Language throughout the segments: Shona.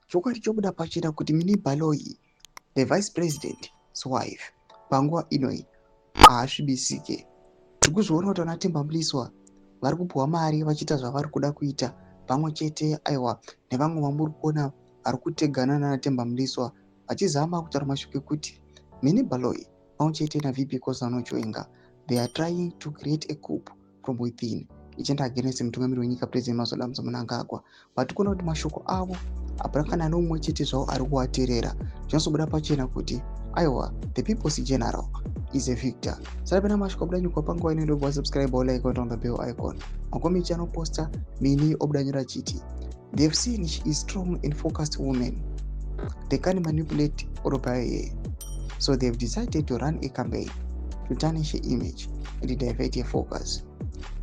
Chokwadi chobuda pachena kuti Minnie Baloyi, the vice president's wife, panguva inoi haasvibisike. Tiri kuzviona kuti vana Themba Mliswa vari kupiwa mari vachiita zvavari kuda kuita pamwe chete, aiwa, nevamwe vamuri kuona vari kutegana nana Themba Mliswa vachizama kutaura mashoko ekuti Minnie Baloyi pamwe chete naVP Constantino Chiwenga, they are trying to create a coup from within ichienda against mutungamiri wenyika, President Emmerson Dambudzo Mnangagwa. But kuona kuti mashoko avo hapana kana neumwe chete zvavo ari kuvateerera. Zvinozobuda pachena kuti, aiwa, the people's general is a victor. Saka pena mashoko abuda nyika panguva ino, ndobva subscribe, like, on the bell icon. Makomichi anoposta Minnie obuda nyora achiti, "They have seen she is strong and focused woman. They can manipulate or buy her, so they have decided to run a campaign to tarnish her image and divert her focus,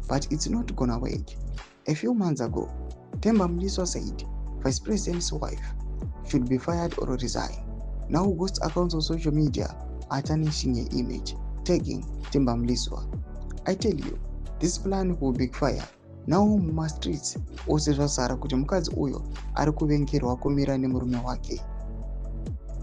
but it's not gonna work. A few months ago, Themba Mliswa said vice president's wife should be fired or resign. Now ghost accounts on social media are tarnishing her image, tagging Themba Mliswa. I tell you, this plan will backfire. Now mumastreets ose zvazara kuti mukadzi uyo ari kuvengerwa kumira nemurume wake.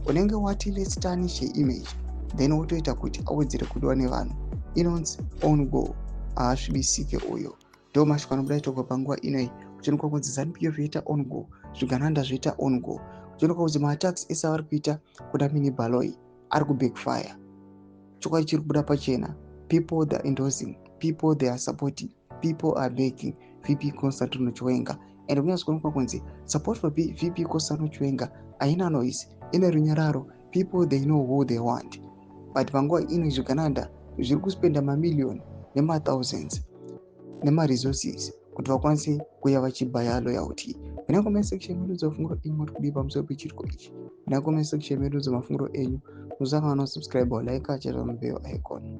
Unenge wati let's tarnish her image, then wotoita kuti awedzere kudiwa nevanhu. Inonzi own goal. Haasvibisike uyo." Ndo mashoko anobuda itogwa panguva inoi, kuchionekwa kunzi ZANU PF yoita own goal, zvigananda zvoita own goal, kuchionekwa kunzi maattacks ese avari kuita kuna Minnie Baloyi ari kubackfire. Chokwadi chiri kubuda pachena, people they are endorsing, people they are supporting, people are backing VP Constantino Chiwenga. And kunyatso kuonekwa kunzi support for VP Constantino Chiwenga haina noise, ine runyararo. People, they know who they want. But panguva ino zvigananda zviri kuspenda mamiliyoni nemathousands nemaresources kuti vakwanise kuuya vachibhaya loyalty. Muna comment section medu dzemafungiro enyu, muri kudii pamusoro pechiriko ichi? Muna comment section medu dzemafungiro enyu, musangano subscribe, like, chera bell icon.